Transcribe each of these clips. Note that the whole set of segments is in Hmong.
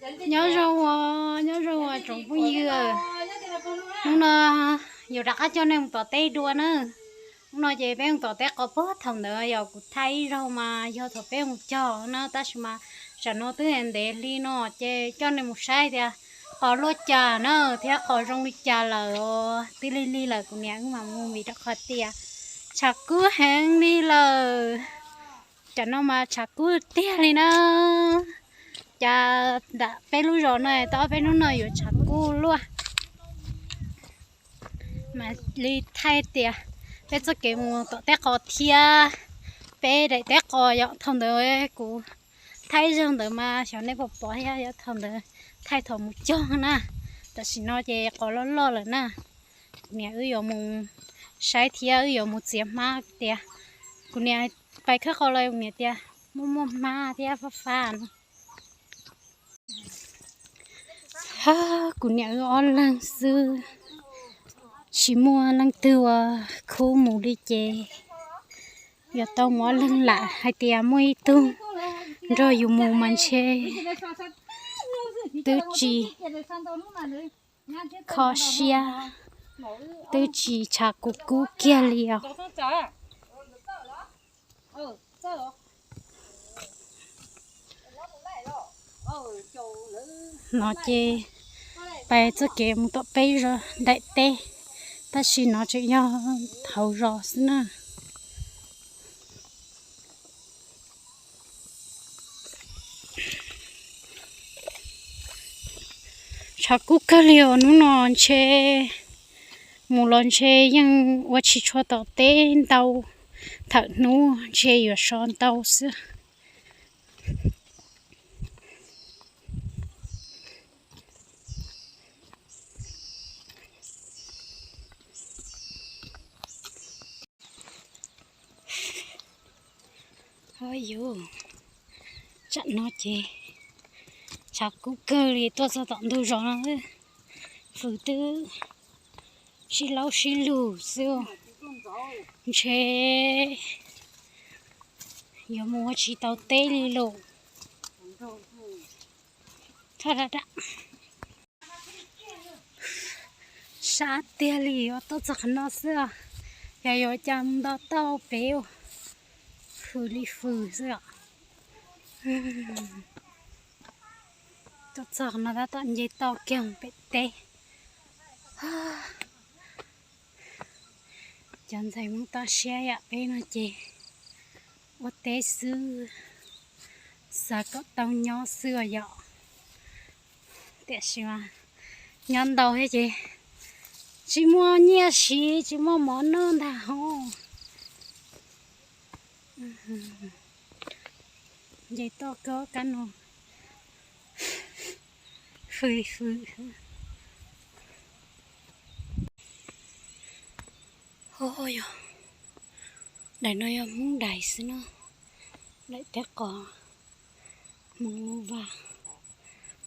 Nyob zoo os, nyob zoo os tsoom phooj ywg. Hnub no yuav rov qab coj nej mus tom teb dua na. Hnub no ces peb mus tom teb qos puag thaum ntawd yog kuv thaij ib zaug mas yog thaum peb mus cog na, tab sis mas tam no twb ntev hli no ces coj nej mus saib tias qos luaj cas na thiab qos zoo li cas lawm os. Twb lig lig lawm kuv niam wb mam mus vim rau qhov tias tshav kub heev li lawm. Cov no mas tshav kub tiag li na. Cas nram peb lub zos no tau ob peb hnub no yuav tshav kub luaj. Mam li thaij tias peb txoj kev mus tom teb qos thiab peb daim teb qos yom. Thaum ntawd kuv thaij ib zaug ntawd mas xyov nej puas pom thiab, yog thaum ntawd thaij thaum mus cog na. Tam sim no ces qos loj loj lawm na. Kuv niam wb yuav mus saib thiab wb yuav mus txiav hmab tias, kuv niam pais khawb qos los kuv niam tias muaj muaj hmab thiab fab fab no. Kuv niam wb ob leeg xwb, tsis muaj leej twg ua khub mus li ces yuav tau mus ob leeg lam. Hais tias muaj ib tug nrog yus mus mas ntshe twb tsis kho siab, twb tsis tshav kub kub kiag li os. No ces pais txoj kev mus tom peb zos daim teb, tab sis no tseem yog hauv zos xwb na. Tshav kub kawg li os, hnub no ntshe mus los ntshe yeej ua tsis tshua tom teb ntau, thaum hnub ntshe yuav so ntau xwb. Yuv, tsam no ces tshav kub kawg li, tuaj txog tom ntug zos no fws twb sib laub sib lug xwb. Ntshe yuav mus ua tsis tau teb li lawm. Sab tiag li, yuav tuaj txog qhov no xwb os. Yog yuav cas mus nto tauj pem, fws li fws xwb os. Tuaj txog qhov no tab tom nce toj kiag pem teb. Cov ntxhais Hmoob toj siab yam peb no ces ua teb xwb, xav kom tau nyob xwb os yom. Tiam sis mas nyob ntau thiab ces tsis muaj nyiaj siv, tsis muaj mov noj ntag hos. Nce toj kab kab no fws fws. Yog, daim no yog Hmoob daim xwb na, daim teb qos Hmoob lub vaj,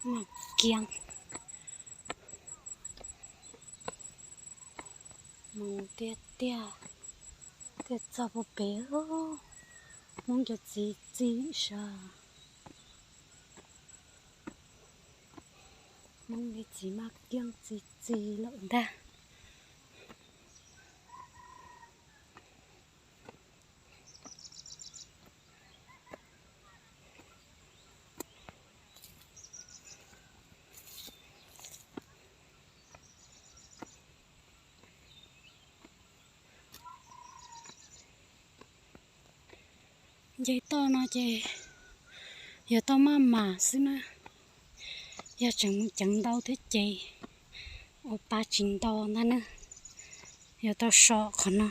mas kiag mus tiag tiag, tiag txog puag pem, Hmoob cov txiv txi sav, Hmoob li txiv maj kiag txi txi lawm ntag. Nce toj no ces yog toj maj mam xwb na, yog tseem mus ceev ntau thiab ces ua pa tsis ntau ntag na. Yog tau so qhov no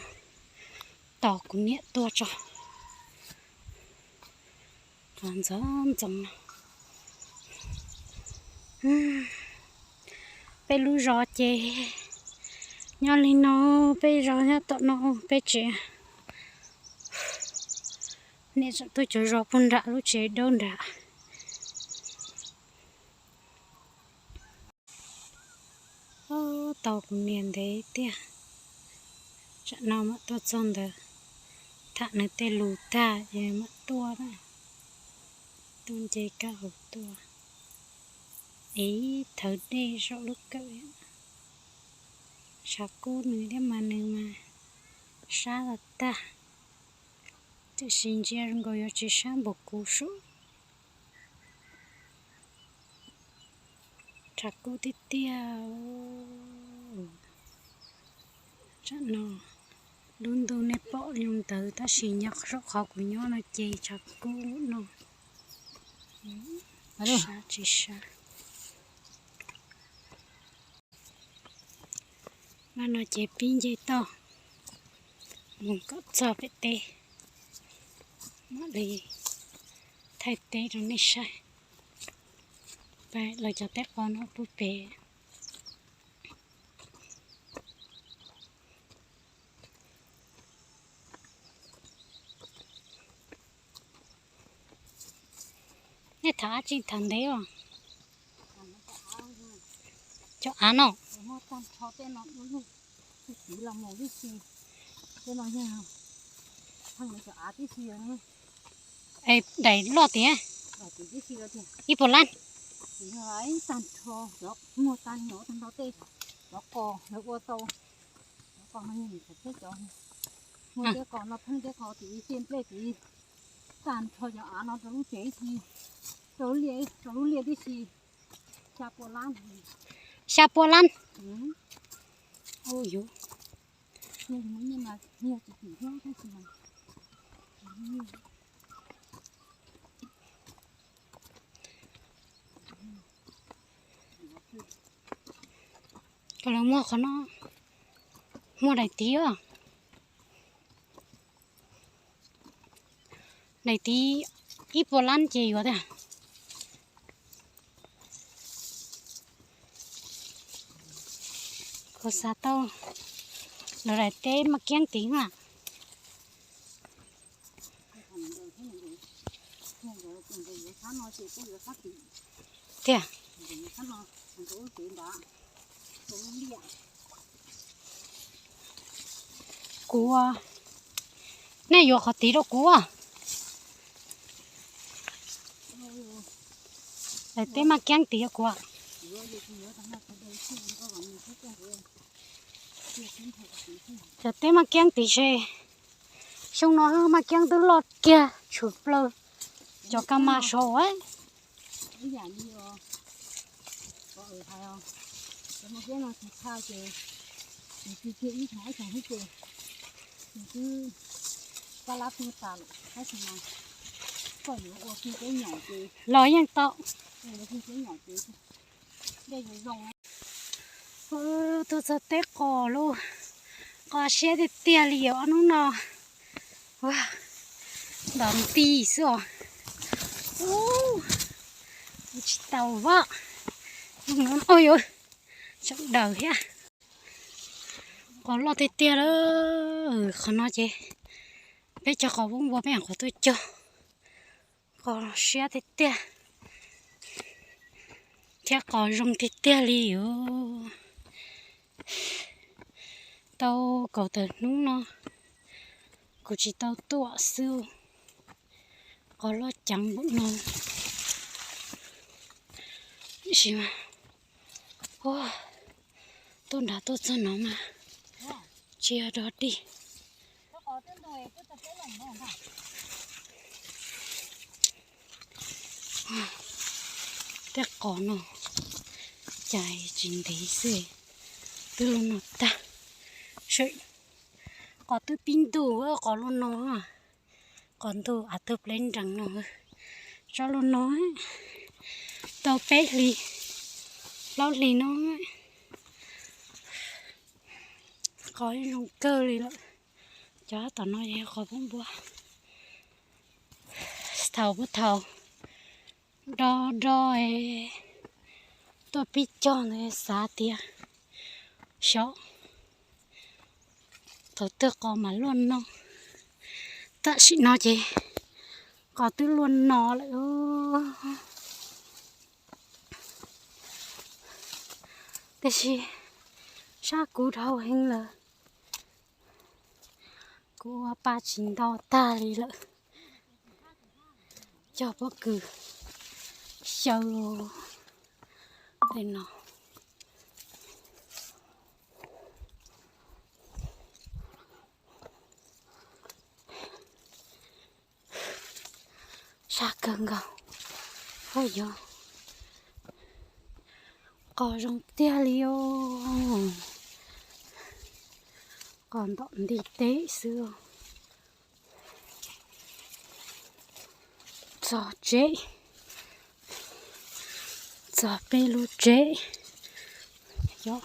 tos kuv niam tuaj tso. Qhov ntxoov ntxoo no. Peb lub zos ces nyob li no, peb zos nyob tom no, peb tsev. Niam tseem tuaj cov zos puag nram lub tsev dawb nram. Tau kuv niam ntev tiag, tsam no mam tuaj txog ntawd, tham nws tej lus tag es mam tuaj na. Tuaj nce kab hauv tuaj. Es thawv dej saum lub kawm. Tshav kub nws thiab mas nws mas sab los tag, tiam sis ntsia zoo nkaus yuav tsis sab npaum kuv saum. Tshav kub tiag tiag. Tsam no lub ntuj nej pom zoo ntawd tab sis nyob saum qhov kuv nyob no ces tshav kub no. Sab tsis sab. Mas no ces pib nce toj mus kom txog pem teb, mam li thaij teb rau nej saib. Pab lawv cov teb qos no pub pem. Nej tham dab tsi thaum ntev os? Cov av no. Es daim loj tiag, ib puas lab. Tag nrho cov av no rau lub tsev si, rau lub liaj tib si. Xya pua lab. Xya pua lab. Ub yuv. Koj lawv muaj qhov no, muaj daim tid os. Daim tid ib puas lab ces yuav tiag. Kuv xav tau lawv daim teb maj kiab tid na. Tiag. Kuv, nej yuav qhov tid rau kuv. Daim teb maj kiab tid rau kuv. Cov teb maj kiab tid se, xyoo no maj kiab twb loj kiag tshwm plaws cov ka mas saud. Los yeej tau. Tuaj txog teb qos lauj, qos siab tiag tiag li yog ob hnub no. Ntom nti xwb os. Ub, tsis tau vaj. Yuav sawv daws thiab. Qos loj tiag tiag lawm. Qhov no ces peb cog qos voob npua peb nyuam qhuav tuaj cog. Qos siab tiag tiag thiab qos zoo tiag tiag li os. Tau kaum tawm hnub no kuv tsis tau tuaj xwb, qos loj ceev npaum no. Tiam sis mas tuaj nrad tuaj txog no mas tsis yog dog dig. Tej qos no cas tsis ntev xwb, twb luaj no tag. Qos twb pib ntug, qos luaj no, qos ntug av tawg pleb nrees no, tsob luaj no, tau peb hlis, plaub hlis no, qos zoo kawg li lawm. Cov tom no yog qos voob npua. Thaum puag thaum do do tuaj pib cog ntawd xav tias xyov thaum twg qos mam luaj no, tam sim no ces qos twb luaj no lawm. Tiam sis sab kub dhau heev lawm, kuv ua pa tsis ntau tag li lawm. Cog pob kws xyaw, Tej no sab kawg nkaus. Oj yog qos zoo tiag li os. Qos ntom nti teb xwb. Txog tsev, txog peb lub tsev. Yog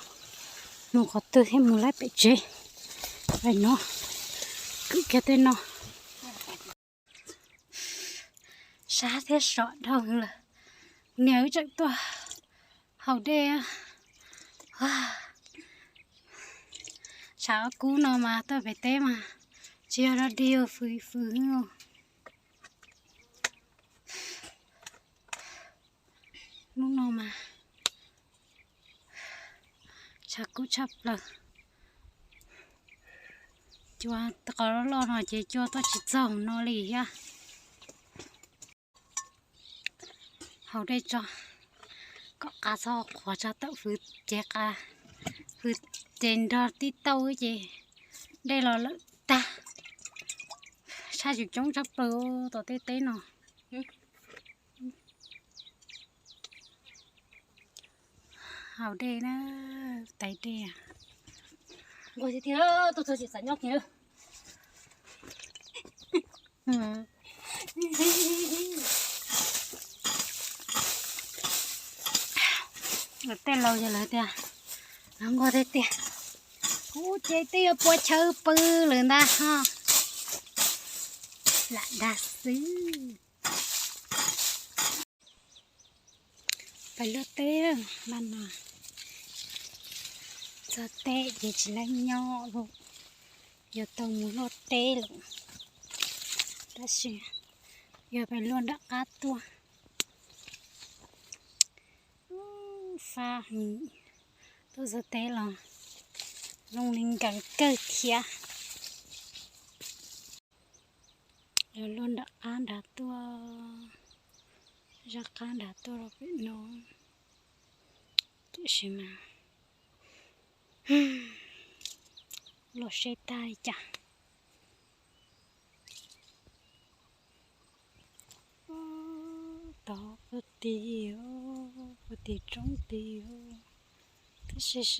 mus qhov twg thiab mus laib pem tsev. Ais no, kwv kiag tej no. Sab thiab sov dhau lawm. Niam wb tseem tuaj haus dej. Tshav kub no mas tuaj pem teb mas tsis yog dog dig, fwv fwv. Hnub no mas tshav kub tshaj plaws. Cua qos loj loj no ces cua tuaj tsis txog no li thiab. Haus dej tso, kom qab txhob qhuav tso tawm fwv ces qab, fwv ces nrog tib tauj ces dej los lawm tag. Sab tsis coob tshaj plaws tom tej teb no. Haus dej na, tais dej. Nquag tiag tiag, tuaj txog tsis xav nyob kiag. Tej laus yog lawv tias, lawv nquag tiag tiag. Kuv ces twb yuav pua chaw pw lawm ntag ho. Lam dag xwb. Pais luaj teb laj no, txog teb ces tsis laib nyob lawm, yuav tau mus luaj teb lawm. Tab sis yog pais luaj nram qab tuaj, fab heev, tuaj txog teb los zoo li nkees kawg thiab. Yog luaj nram qab nrad tuaj, zaj qab nrad tuaj rau pem no, tiam sis mas luaj seb tag li cas. Tod puag tim, puag tim roob tid, tab sis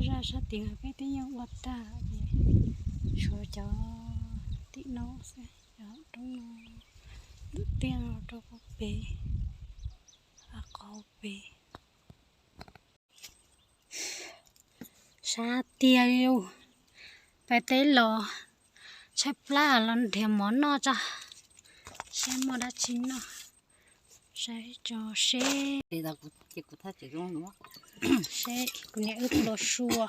zaj sab tid mas peb twb yeej ua tag ces tshuav cov tim no xwb, cov roob no ntawm tiaj rau puag pem, qhov pem. Sab tiag li, pais teb los tshaib plab los nrhiav mov noj tso, seb muaj dab tsi noj. Saib tso seb, seb kuv niam wb tus los sua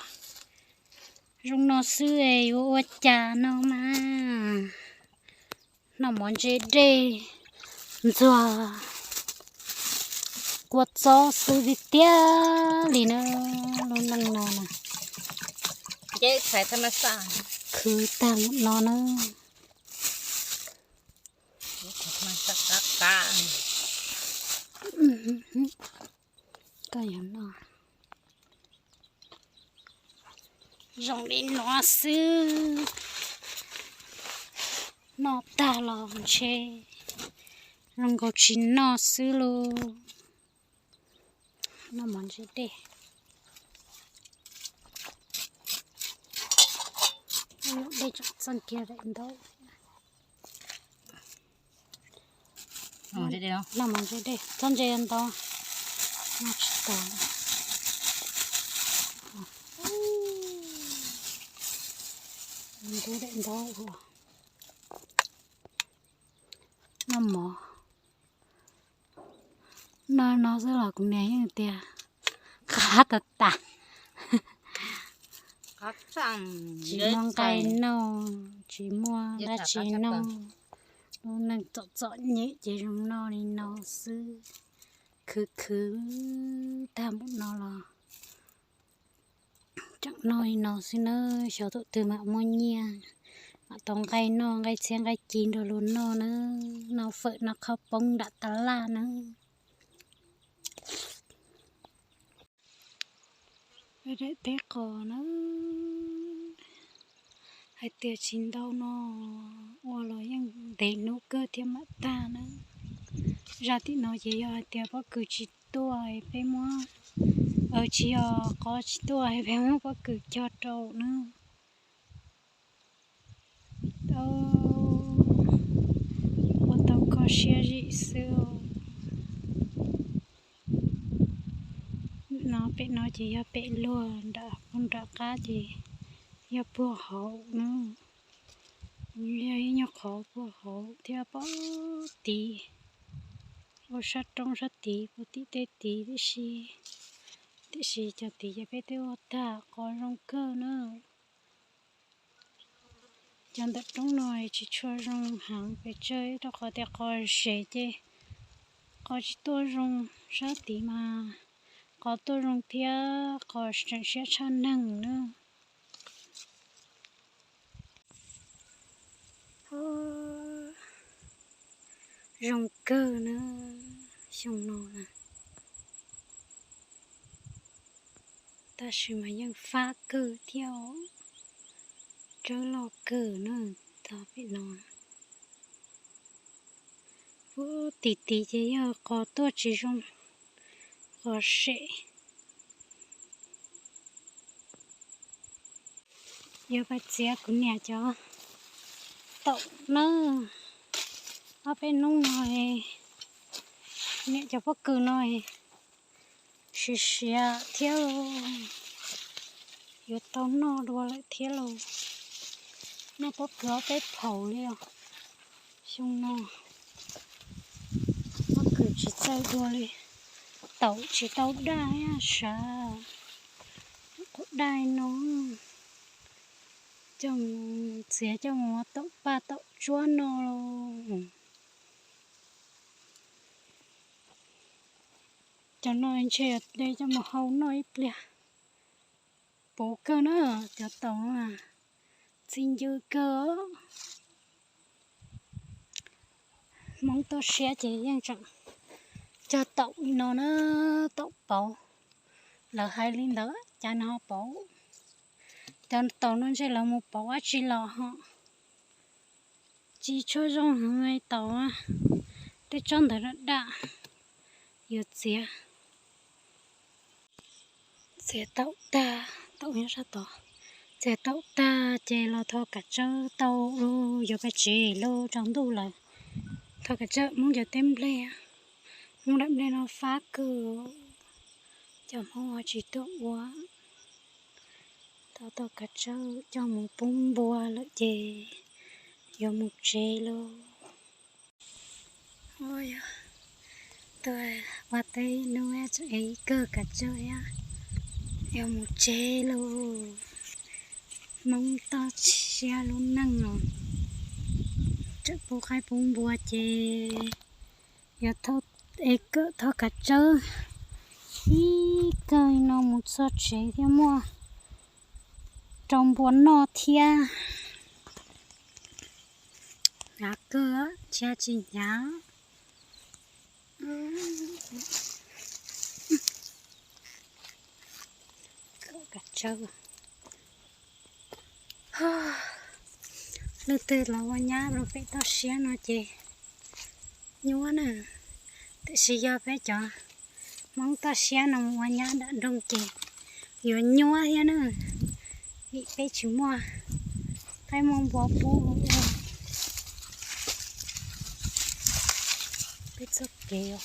zoo no xwb yuav ua cas no mas. Noj mov ntse dej ntxuag kua txob xwb tiag tiag li na, lub neej no na. Khwv tag mus no na. Koj yuav noj zoo li no xwb, noj tag los ntshe zoo nkaus tsis noj xwb lauj. Noj mov ntse dej, dej tseem txeej kiag daim ntaub. Noj mov ntse dej, txhob ntse ntau, noj tsis tau. Ntub daim ntaub, noj mov. Noj no xwb los kuv niam yeej tias qab tas tas. Tsis muaj nqaij noj, tsis muaj dab tsi noj, lub neej txom txom nyem ces zoo noj li no xwb. Khwv khwv tag npaum no los tseem noj li no xwb na. Xyov thaum twg mam muaj nyiaj, mam tau nqaij noj, nqaij txhiab nqaij ci nrog luag noj na. Noj fawm noj qhaub poob nram tas laj na. Daim teb qos na, hais tias tsis ntau no ua los yeej ntev hnub kawg thiaj mam tag na. Zaj tim no ces yog hais tias pob kws tsis tuaj peb muab, tsis yog qos tsis tuaj peb muab pob kws cog rau na. Ua tau kho siab zim xwb. No pem no ces yog pem luag, nram qab ces yog puag hauv na. Yog ib nyuag qhov puag hauv thiab pob tid, ua sab roob sab tid puag tim tej tid tib si. Tiam sis cov tid ces peb twb ua tag, qos zoo kawg na. Cov ntawm roob no tsis tshua zoo heev pes tsawg, rau qhov tias qos ze ces qos tsis tuaj zoo, sab tid mas qos tuaj zoo thiab qos tseem siab tshaj neeg na. Zoo kawg na, xyoo no na. Tab sis mas yeej fab kawg thiab, tsawb loj kawg na. Tog pem no, puag tim tid ces yog qos tuaj tsis zoo, qos sem. Yuav pais txiav kuv niam cov taum na. Ob peb hnub no, niam cov pob kws no siav siav thiab, yuav tau noj dua lawm thiab lauj. Noj pob kws ob peb phaum li os. Xyoo no pob kws tsis txawj dua li, taum tsis tau daj sav, quav daj no, coj mus txiav coj mus ua taum paj taum tsuab no. Cov no ntshe yuav de coj mus hau noj ib pliag. Puv kawg na, cov taum no txi ncw kawg. Hmoob toj siab ces yeej tseem cog taum li no na, taum pauv. Lawv hais li ntawd cas nws ho pauv. Cov taum no ntshe lawv mus pauv dab tsi los ho tsis tshua zoo heev li taum, tej tsob ntawd daj daj. Yuav txiav, txiav taum tag, taum nyob sab tod, txiav taum tag ces los tho kav tsawb tau, yuav pais tsev lauj, tsaus ntuj lawm. Tho kav tsawb, Hmoob cov teb nplej, Hmoob daim nplej no fab kawg, cov Hmoob tsis tuaj ua. Tau tho kav tsawb coj mus pub npua lawm ces yuav mus tsev lauj. Tuaj ua teb hnub tseem ev ib kawm kav tsawb thiab yuav mus tsev lauj. Hmoob toj siab lub neej os, tseem pub qaib pub npua ces yuav thauj, ev kawm thauj kav tsawb ib kawg no mus txog tsev thiaj muaj rau npua noj thiab. Hnyav kawg, tsis tsis hnyav. Kav tsawb, leej twg los ua nyab rau pem toj siab no ces nyuaj na, tiam sis yog peb cov Hmoob toj siab no mus ua nyab nram nroog ces yuav nyuaj thiab na, vim peb tsis muaj qaib muaj npua pub. Peb txoj kev,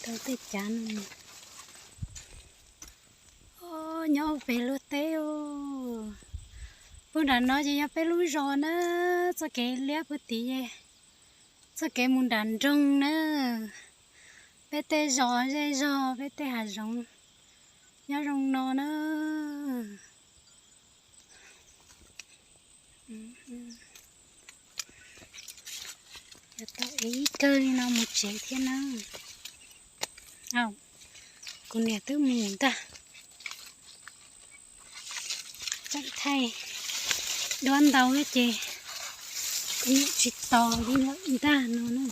tau tej cav no. Nyob pem luag teb, puag nram no ces yog peb lub zos na, txoj kev liab puag tid, txoj kev mus nram nroog na. Peb tej zos zej zog, peb tej hav zoov nyob zoo no na. Yuav tau ev ib kawg li no mus tsev thiab na. Kuv niam twb mus ntag, tseem thaij duab ntau ces kuv niam tsis tos li lawm ntag no na.